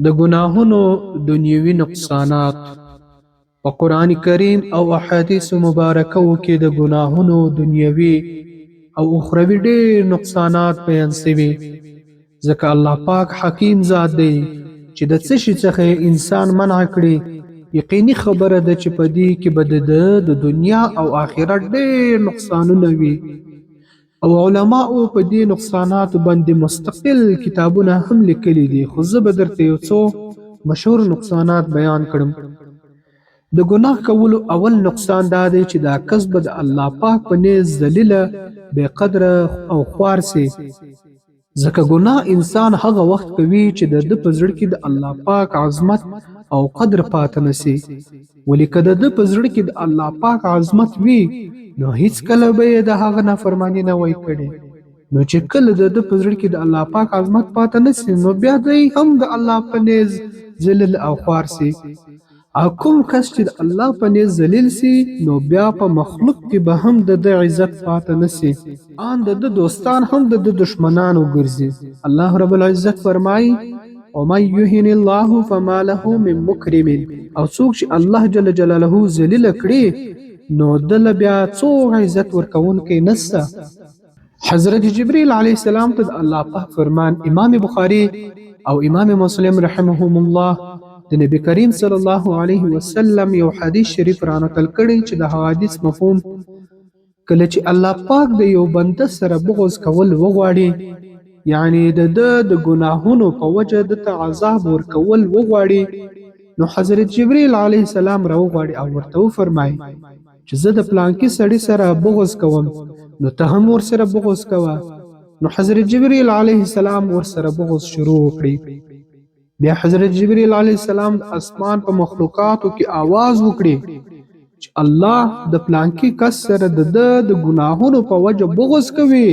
د ګناهونو دنیوي نقصانات. په قرآن کریم او احادیث مبارکو کې د ګناهونو دنیوي او اخروي ډېر نقصانات بیان سوي، ځکه الله پاک حکیم ذات دی چې د څه شي څخه انسان منع کړي، یقیني خبره ده چې په دې کې به د ده د دنیا او آخرت ډېر نقصانونه وي. او علماو په دې نقصاناتو باندې مستقل کتابونه هم لیکلي دي، خو زه به درته یو څو مشهور نقصانات بیان کړم. د ګناه کولو اول نقصان دا دی چې دا کس به د الله پاک په نیز ذلیله، بې قدره او خوار سي، ځکه ګناه انسان هغه وخت کوي چې د ده په زړه کې د الله پاک عظمت او قدر پاته نه سي. ولې که د ده په زړه کې د الله پاک عظمت وي نو هیڅکله به یې د هغه نافرماني نه وای کړې. نو چې کله د ده په زړه کې د الله پاک عظمت پاته نه سي نو بیا دی هم د الله په نیز ذلیل او خوار سي. او کوم کس چې د الله په نیز ذلیل سي نو بیا په مخلوق کې به هم د ده عزت پاته نه سي، آن د ده دوستان هم د ده دښمنان وګرځي. الله رب العزت فرمایي: ومن یهن الله فما له من مکرم. او څوک چې الله جل جلاله ذلیل کړي نو ده له بیا څوک عزت ورکوونکی نسته. حضرت جبرئیل علیه السلام ته د الله پاک فرمان، امام بخاری او امام مسلم رحمهم الله د نبی کریم صلی الله علیه وسلم یو حدیث شریف را نقل کړی چې د حدیث مفهوم، کله چې الله پاک د یو بنده سره بغض کول وغواړي، یعنی د ده د ګناهونو په وجه ده ته عذاب ورکول وغواړي، نو حضرت جبرئیل علیه السلام راوغواړي او ورته وفرمایي چې زه د پلانکي سړي سره بغض کوم نو ته هم ورسره بغض کوه. نو حضرت جبرئیل علیه السلام ورسره بغض شروع کړي. بیا حضرت جبرئیل علیه السلام د اسمان په مخلوقاتو کې आवाज وکړي چې الله د پلانکي کس سره د ده د ګناهونو په وجه بغض کوي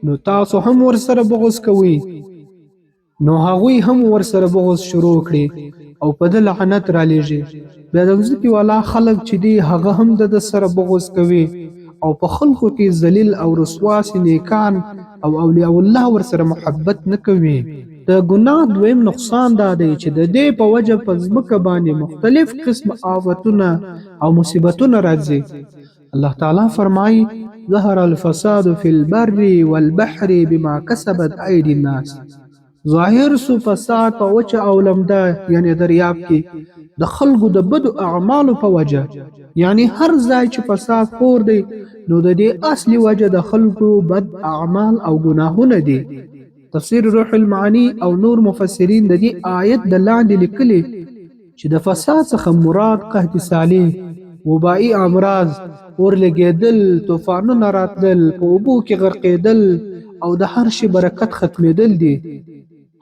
نو تاسو هم ورسره بغض کوئ. نو هغوی هم ورسره بغض شروع کړي او په ده لعنت رالیږي. بیا د مځکې والا خلک چې دي هغه هم د ده سره بغض کوي او په خلکو کې ذلیل او رسوا سي، نیکان او اولیاء الله ورسره محبت نه کوي. د ګناه دویم نقصان دا دی چې د دې په وجه په ځمکه باندې مختلف قسم آفتونه او مصیبتونه راځي. الله تعالی فرمایي: ظهر الفساد فی البر والبحر بما کسبت ایدی الناس. ظاهر سو فساد په وچه او لمده یعنی دریاب کې د خلکو د بدو اعمالو په وجه، یعنی هر ځای چې فساد خور دی نو د دې اصلي وجه د خلکو بد اعمال او ګناهونه دي. تفسیر روح المعانی او نور مفسرین د دې آیت د لاندې لیکلي چې د فساد څخه مراد قحط سالي، وبایي امراض، اور لګېدل، طوفانونه راتلل، په اوبو کې غرقېدل او د هر شي برکت ختمېدل دي.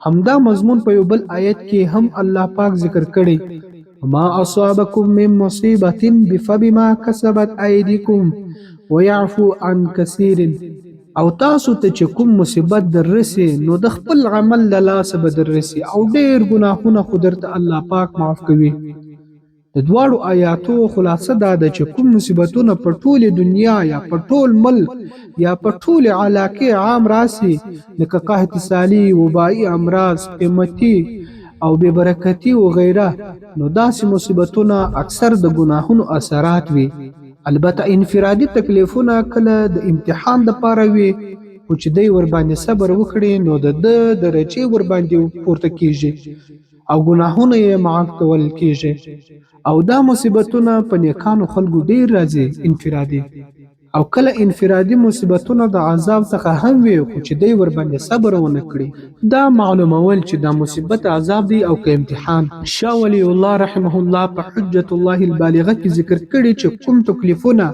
همدا مضمون په یو بل آیت کې هم الله پاک ذکر کړی: وما اصابکم من مصیبة فبما کسبت ایدیکم ویعفو عن کثیر. او تاسو ته چې کوم مصیبت دررسي نو د خپل عمل له لاسه به دررسي او ډېر ګناهونه خو درته الله پاک معاف کوي. د دواړو آیاتو خلاصه دا ده چې کوم مصیبتونه په ټولې دنیا یا په ټول ملک یا په ټولې علاقې عام راسي، لکه قحط سالي، وبایي امراض، قیمتي او بې برکتي او غیره، نو داسې مصیبتونه اکثر د ګناهونو اثرات وي. البته انفرادي تکلیفونه کله د امتحان دپاره وي، خو چې دی ورباندې صبر وکړي نو د ده درجې ورباندې پورته کیږي او ګناهونه یې معاف کول کیږي. او دا مصیبتونه په نیکانو خلکو ډیر راځي انفرادي، او کله انفرادي مصیبتونه د عذاب څخه هم وي، خو چې دی ورباندې صبر ونه کړي. دا معلومول چې دا مصیبت عذاب دی او که امتحان، شاه ولی الله رحمه الله په حجت الله البالغه کې ذکر کړي چې کوم تکلیفونه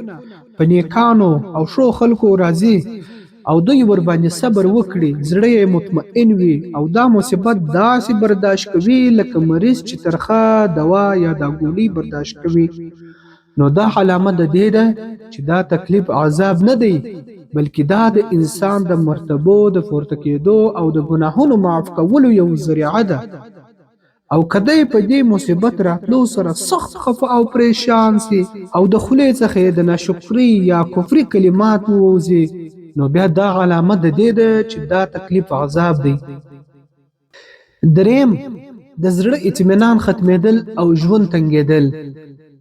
په نیکانو او ښو خلکو راځي او دوی ورباندې صبر وکړي، زړه یې مطمئن وي او دا مصیبت داسې برداشت کوي لکه مریض چې ترخه دوا یا دا ګولۍ برداشت کوي، نو دا علامه د دې ده چې دا تکلیف عذاب نه دی، بلکې دا د انسان د مرتبو د پورته کېدو او د ګناهونو معاف کولو یو ذریعه ده. او که دی په دې مصیبت راتلو سره سخت خفه او پریشان سي او د خولې څخه یې د ناشکرۍ یا کفري کلمات ووځي، نو بیا دا علامه د دې ده چې دا تکلیف عذاب دی. دریم، د زړه اطمینان ختمېدل او ژوند تنګېدل.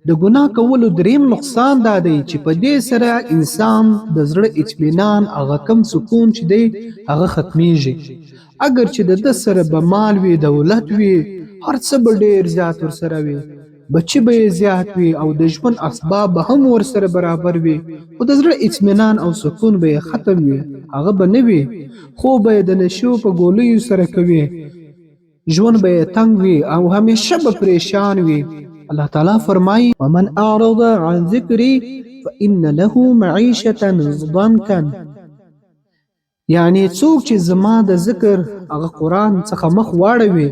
د ګناه کولو دریم نقصان دا دی چې په دې سره انسان د زړه اطمینان، هغه کم سکون چې دی هغه ختمیږي. اګر چې د ده سره به مال وي، دولت وي، هر څه به ډیر زیات ورسره وي، بچي به یې زیات وي او د ژوند اسباب به هم ورسره برابر وي، خو د زړه اطمینان او سکون به یې ختم وي، هغه به نه وي. خوب به یې د نشو په ګولیو سره کوي، ژوند به یې تنګ وي او همیشه به پریشان وي. الله تعالی فرمایي: ومن اعرض عن ذکري فإن له معیشة ضنکا. یعنی څوک چې زما د ذکر، هغه قرآن څخه مخ واړوي،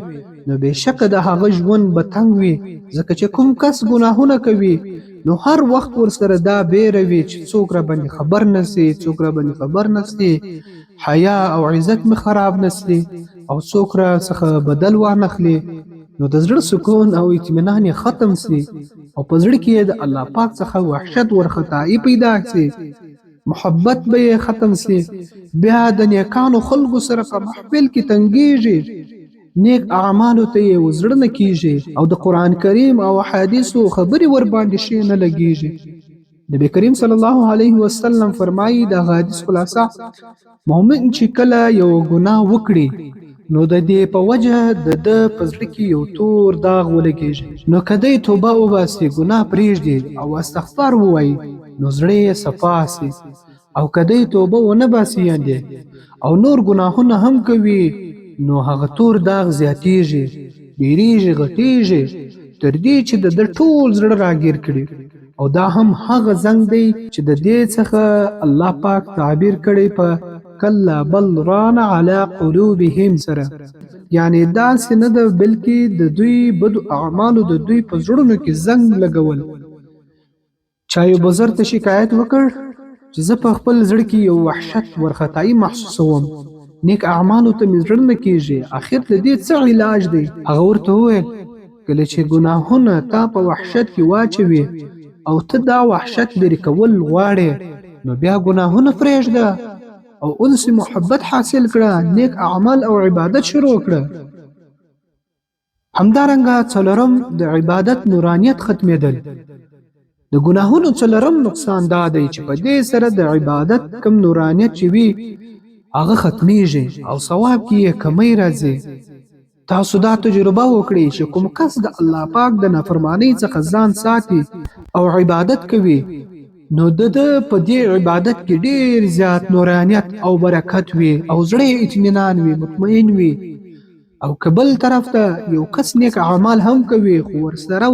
نو بېشکه د هغه ژوند به تنګ وي. ځکه چې کوم کس ګناهونه کوي نو هر وخت ورسره دا بیره وي چې څوک را باندې خبر نسي، څوک را باندې خبر نسي، حیا او عزت مې خراب نسي او څوک را څخه بدل وانخلي. نو د زړه سکون او اطمینان یې ختم سي او په زړه کې یې د الله پاک څخه وحشت ورخطایي پیدا سي، محبت به یې ختم سي. بیا د نیکانو خلکو سره په محفل کې تنګیږي، نیک اعمالو ته یې زړه نه کیږي او د قرآن کریم او احادیثو خبرې ورباندې ښې نه لګیږي. نبی کریم صلی الله علیه وسلم فرمایي، د حدیث خلاصه: مؤمن چې کله یو ګناه وکړي نو د دې په وجه د ده په زړه کې یو تور داغ ولګیږي. نو که دی توبه وباسي، ګناه پرېږدي او استغفار ووایي، نو زړه یې صفا سي. او که دی توبه ونه باسي یاندې او نور ګناهونه هم کوي، نو هغه تور داغ زیاتیږي، ډیریږي، غټیږي، تر دې چې د ده ټول زړه راګیر کړي. او دا هم هغه زنګ دی چې د دې څخه الله پاک تعبیر کړی په کلا بل ران علی قلوبهم سره. یعنی داسې نه ده، بلکې د دوی بدو اعمالو د دوی په زړونو کې زنګ لګول. چا یو بزرګ ته شکایت وکړ چې زه په خپل زړه کې یو وحشت ورخطایي محسوسوم، نیک اعمالو ته مې زړه نه کیږي، اخر د دې څه علاج دی؟ هغه ورته وویل: کله چې ګناهونه تا په وحشت کې واچوي او ته دا وحشت لرې کول غواړې، نو بیا ګناهونه پرېږده او انس محبت حاصل کړه، نیک اعمال او عبادت شروع کړه. همدارنګه څلورم، د عبادت نورانیت ختمېدل. د ګناهونو څلورم نقصان دا دی چې په دې سره د عبادت کم نورانیت چې وي هغه ختمیږي او ثواب کې یې کمی راځي. تاسو دا تجربه وکړئ چې کوم کس د الله پاک د نافرمانی څخه ځان ساتي او عبادت کوي، نو د ده په دې عبادت کې ډیر زیات نورانیت او برکت وي او زړه یې اطمینان وي، مطمئن وي. او که بل طرف ته یو کس نیک اعمال هم کوي خو ورسره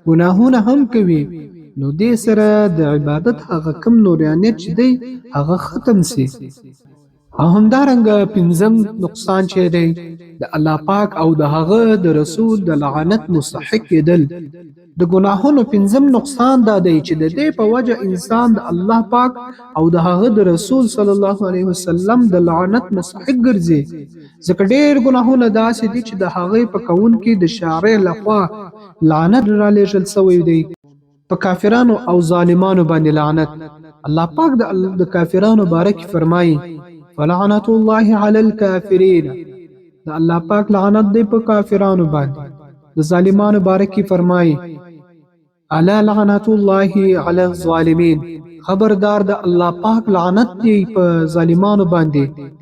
ګناهونه هم کوي، نو دې سره د عبادت هغه کم نورانیت چې دی هغه ختم سي. او همدارنګه پنځم نقصان چې دی، د الله پاک او د هغه د رسول د لعنت مستحق کېدل. د ګناهونو پنځم نقصان دا دی چې د دې په وجه انسان د الله پاک او د هغه د رسول صلی الله علیه وسلم د لعنت مستحق ګرځي، ځکه ډېر ګناهونه داسې دي چې د هغې په کوونکي د شارع لخوا لعنت رالیږل شوی دی. په کافرانو او ظالمانو باندې لعنت، الله پاک د کافرانو باره کې فرمایي: فلعنت الله علی الکافرین. د الله پاک لعنت دی په کافرانو باندې. د ظالمانو باره کې فرمایي: الا لعنت الله علی الظالمین. خبردار، د الله پاک لعنت دی په ظالمانو باندې.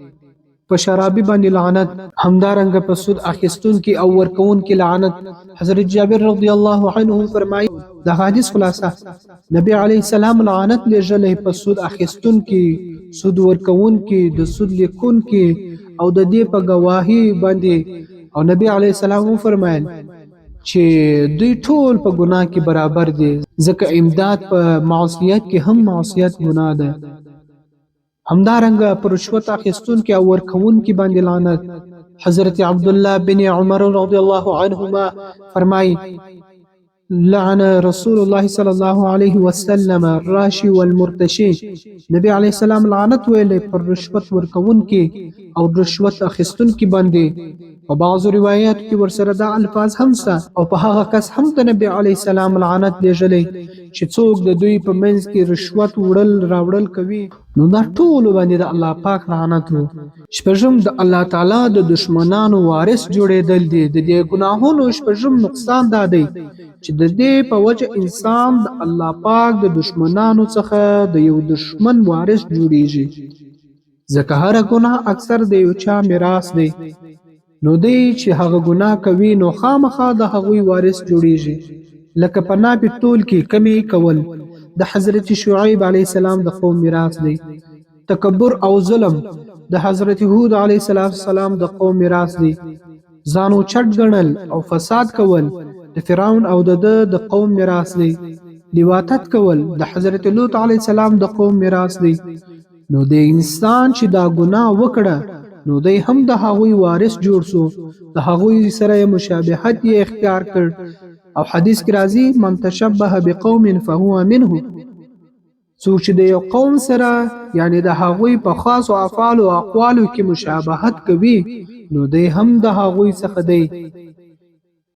په شرابي باندې لعنت، همدارنګه په سود اخیستونکي او ورکوونکي لعنت. حضرت جابر رضی الله عنه فرمایي، د حدیث خلاصه: نبی علیه السلام لعنت لیږلی په سود اخیستونکي، سود ورکوونکي، د سود لیکونکي او د دې په ګواهي باندې. او نبی علیه السلام وفرمایل چې دوی ټول په ګناه کې برابر دي، ځکه امداد په معصیت کې هم معصیت ګناه ده. همدارنګه پر رشوت اخیستونکي او ورکوونکي باندې لعنت. حضرت عبدالله بن عمر رضی الله عنهما فرمایي: لعن رسول الله صلی الله علیه وسلم الراشي والمرتشي. نبی علیه السلام لعنت ویلی پر رشوت ورکوونکي او رشوت اخیستونکي باندې. په بعضو روایاتو کې ورسره دا الفاظ هم سته. او په هغه کس هم د نبی علیه السلام لعنت لیږلی چې څوک د دوی په منځ کې رشوت وړل راوړل کوي. نو دا ټولو باندې د الله پاک لعنت وو. شپږم د الله تعالی د دشمنانو وارث جوړېدل دي. د دې ګناهونو شپږم نقصان دا دی چې د دې په وجه انسان د الله پاک د دشمنانو څخه د یو دشمن وارث جوړیږي، ځکه هره ګناه اکثر د یو چا میراث دی، نو دی چې هغه ګناه کوي نو خامخا د هغوی وارث جوړیږي. لکه په ناپې تول کې کمی کول د حضرت شعیب علیه السلام د قوم میراث دی، تکبر او ظلم د حضرت هود علیه السلام د قوم میراث دی، ځان اوچت ګڼل او فساد کول د فرعون او د ده د قوم میراث دی، لواطت کول د حضرت لوط علیه السلام د قوم میراث دی. نو د انسان چې دا ګناه وکړه نو دی هم د هغوی وارث جوړ سو، د هغوی سره مشابهت یې اختیار کړ. او حدیث کې راځي من تشبه بقوم فهو منه، څوک چې د یو قوم سره یعنی د هغوی په خاصو افعالو او اقوالو کې مشابهت کوي نو دی هم د هغوی څخه دی.